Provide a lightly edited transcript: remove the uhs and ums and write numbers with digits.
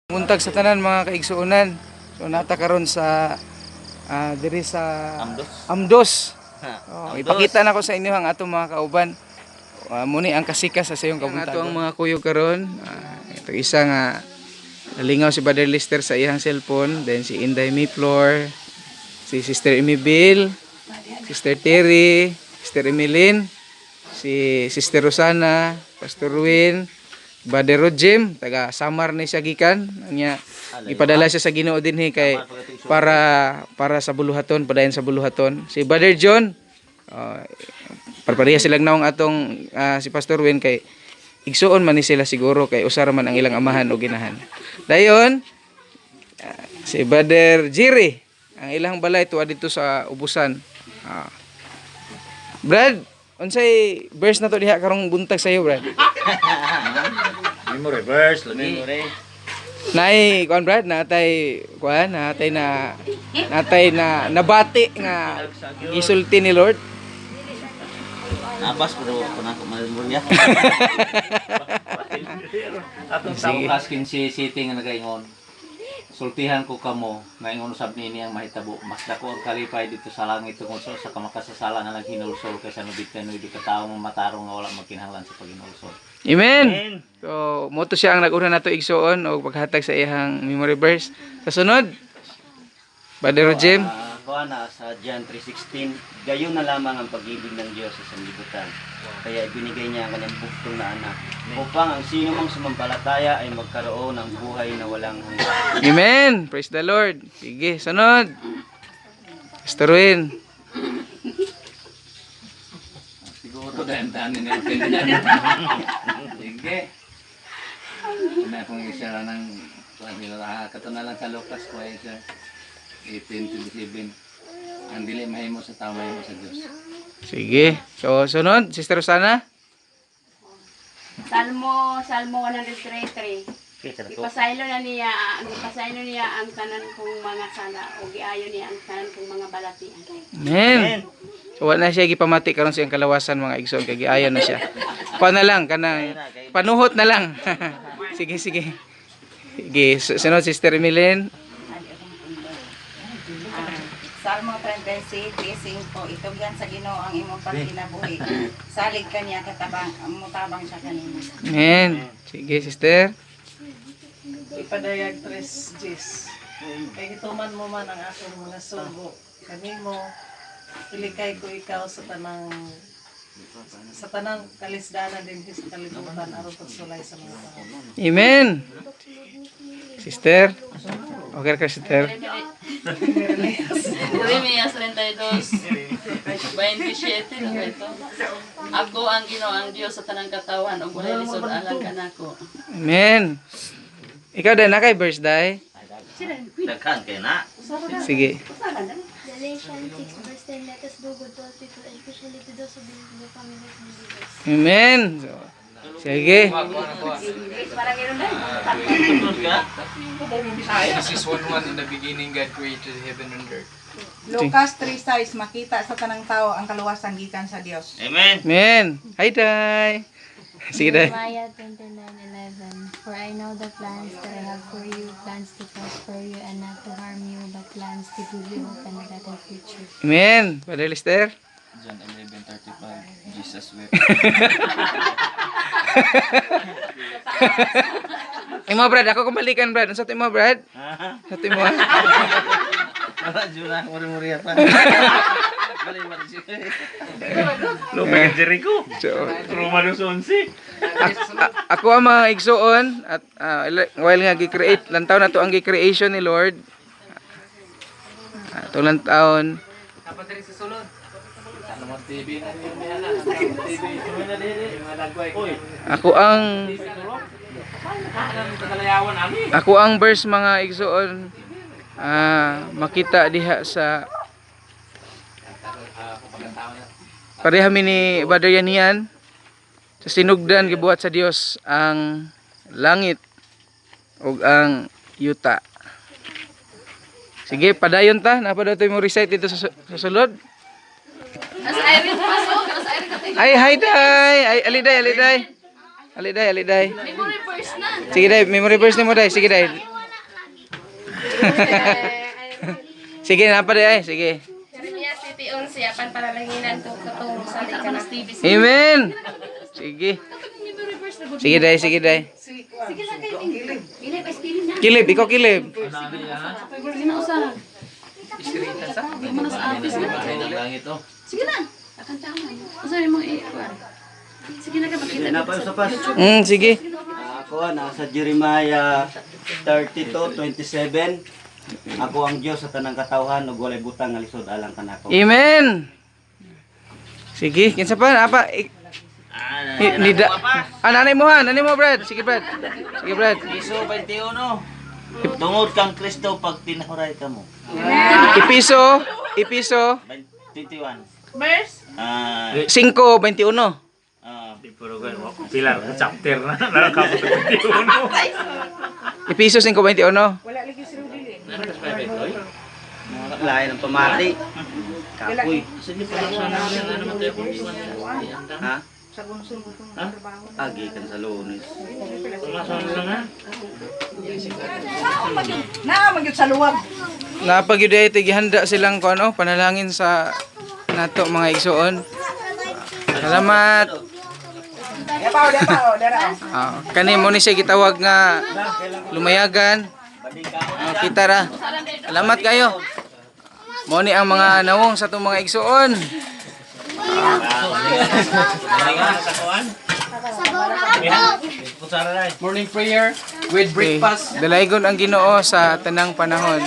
Buntag sa tanan, mga kaigsuonan. So nata karon sa diri sa Amdos. Amdos. Ha, Oh, Amdos. ipakita na ko sa inyo ang atong mga kauban. Muni ang kasikas sa iyong kabuntagon. Ato ang mga kuyog karon. Ito isa nga nalingaw si Brother Lister sa iyang cellphone, then si Inday Miflor, si Sister Emibil, Sister Terry, Sister Emilyn, si Sister Rosana, Pastor Ruin, Brother Rojim, taga Samar ni siya gikan. Nya ipadala siya sa Ginoo dinhi kay para para sa buluhaton, padayon sa buluhaton. Si Brother John, parpareha silang naong atong si Pastor Win kay igsuon man ni sila siguro kay usara man ang ilang amahan o ginahan. Dayon, si Brother Jerry, ang ilang balay tuwa dito sa ubusan. Brad, unsay verse na to diha karong buntag sa iyo, Brad? Memory verse lagi. Memory. Nay, kuan Brad, natay kuan, natay na nabati nga gisulti ni Lord. Nabas pero ako na ako memorya. Atong sa Lucas 15 city nga nagaingon. Sultihan ko kamo, ngaingon usab nini ang mahitabo. Mas dako ang kalipay dito sa langit tungod sa usa ka makasasala nga naghinulsol kaysa 99 ka tawo nga matarong nga wala magkinahanglan sa paghinulsol. Amen. So, mo to siya ang nag-una nato igsuon og paghatag sa iyang memory verse. Sa sunod, Brother Jim. Kuha na sa John 3:16, gayon na lamang ang pag-ibig ng Diyos sa sanlibutan. Kaya ibinigay niya ang kanyang buktong na anak upang ang sino mang sumampalataya ay magkaroon ng buhay na walang hanggan. Amen. Praise the Lord. Sige, sunod. Pastor Win. Siguro dahil daan ni Sige. Na kung isa lang ng kuan nila kato na lang sa Lucas ko ay sa 18:27. Ang dili mahimo sa tao mahimo sa Dios. Sige. So, sunod, Sister Rosana. Salmo 103:3. Ipasaylo niya ang tanan kong mga sala o giayo niya ang tanan kong mga balatian. Amen. So, wala na siya gipamati karon sa iyang kalawasan, mga igsoon, kay giayon na siya. Kuan na lang kanang panuhot na lang. Sige, sige. Sige, sunod, Sister Emilyn. Salmo 36:5. Itugyan sa Ginoo ang imong pagkinabuhi. Salig kaniya katabang, mutabang siya kanimo. Amen. Sige, Sister. Ipadayag 3 Gs. Kay gituman mo man ang akong mga sugo kanimo, ilikay ko ikaw sa tanang kalisdanan din sa kalibutan aron pagsulay sa mga tao. Amen. Sister. Okay ka, Sister. Jeremias 32:27 na ba ito? Ako ang Ginoo ang Dios sa tanang katawan ug walay lisod alang kanako. Amen. Ikaw din na kay birthday. Daghan kay na. Sige. Galatians 6 verse 10, let us do good to all people, especially to those who belong to the family of believers. Amen. So, sige. Genesis 1:1, in the beginning God created heaven and earth. Lucas 3:6, makita sa tanang tao ang kaluwasan gikan sa Dios. Amen. Amen. Hi, Day. Sige, Day. Jeremiah 29:11, for I know the plans that I have for you, plans to prosper you and not to harm you, but plans to give you hope and a better future. Amen. Brother Lister. John 11:35, Jesus wept. Imo, Brad, ako kumalikan, Brad. Unsa to imo, Brad? Sa to imo, ha? Wala jud na muri-muri pa. Bali bali. Lumay Jericho. So, Romanos 11. ako ang mga igsuon at while nga gi-create lantaw na to ang gi-creation ni Lord. Ato lantawon. Ako ang verse, mga igsuon, makita diha sa pareha mi ni Brother Yanian sa sinugdan gibuhat sa Dios ang langit ug ang yuta. Sige, padayon ta. Napa daw mo recite dito sa sulod? As Irene pasok, as Irene katay. Ay, hi day! Ay, aliday, aliday. Aliday, aliday. Memory verse na. Sige day, memory verse nimo day. Sige day. Sige, napa di ay, sige. Jeremias 7:11, apan panalanginan ko katong salig ka na. Amen. Sige. Sige day, sige day. Sige lang kayo. Kilip, ay kilip na. Kilib, ikaw kilib. Sige na usa. Di mo na sa office na. Ng langit oh. Sige na. Akantahan. Usa rin mong i-kuan. Sige na ka makita. Na pa sa pas. Sige. Ako, nasa Jeremiah 32:27. Ako ang Dios sa tanang katawhan ug walay butang nga lisod alang kanako. Amen. Sige, kinsa pa apa? Nida. Ah, nanay mo ha, nanay mo Brad. Sige Brad. Sige Brad. Piso 21. Tungod kang Kristo pag tinahuray ka mo. Ipiso, Ipiso 21. Verse? Ah, 5:21. ah, Di puro gan pilar ka chapter na narakabot ang 21. Ipiso 5:21. Wala lagi si Rudy. Lain ng pamati. Kapoy. Ha? Sa gunsun ko itong trabaho. Agi kan sa Lunes. Naa man gyud sa luwag. Napagyud ay gihanda silang kuan oh, panalangin sa nato mga igsuon. Salamat. Dapaw, dapaw, dara. Ah, kani mo ni siya gitawag nga lumayagan. Ah, kita ra. Salamat kayo. Mo ni ang mga nawong sa itong mga igsuon. Morning prayer with breakfast. Okay. Dalaygon ang Ginoo sa tanang panahon.